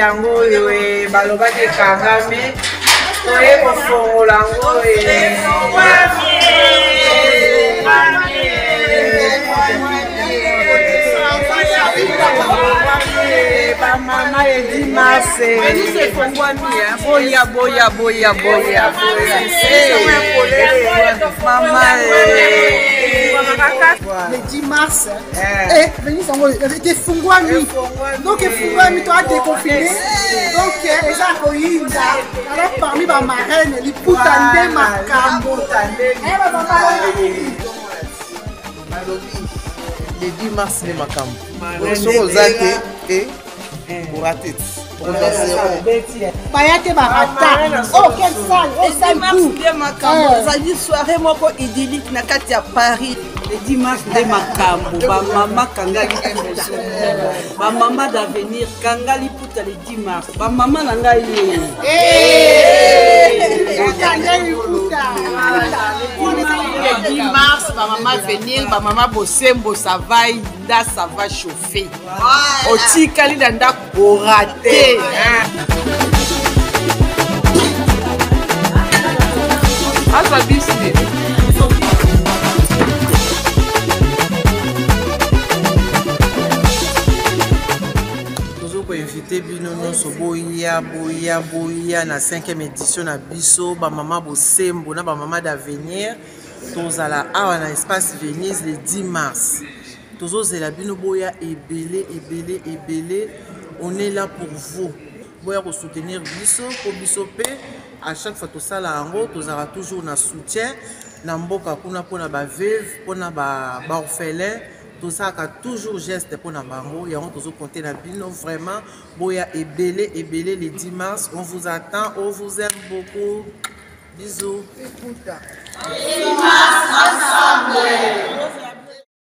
yango oyo eh, balobaki ekangami toye kofongola yango eh. Mama edi mase boya boya boya boya mama le 10 mars eh venise yango efungwami donc efungwami to adeconfine donc eza koyinda alors parmi bamarraine liputa nde makambo balobi le 10 mars nde makambo soki oza te orate baya te barata oh quelle salle oh salle nde makambo ezali soirée moko idyllique na kati ya paris le 10 mars nde makambo bamama kanga liputa bamama d'avenir kanga liputa le 10 mars bamama na ngai ye le 10 mars bamama venir bamama bosembo savai nda ça va chauffer otikali na ndako orate. Azwa bisi. Tozokoinvite bino nyonso boya boya boya na 5e édition na biso bamama bosembo na bamama d'avenir. Tozala awa na espace Venise le 10 mars. Tozozela bino boya ebele ebele ebele. On est là pour vous. Boya ko soutenir biso po biso pe à chaque fois tosala yango tozala toujours na soutien na mboka kuna mpona ba veuve mpona ba orphelin tosalaka toujours geste mpona bango yango tozokonte na bino vraiment boya ebele ebele le 10 mars on vous attend on vous aime beaucoup. Bisous. Ensemble.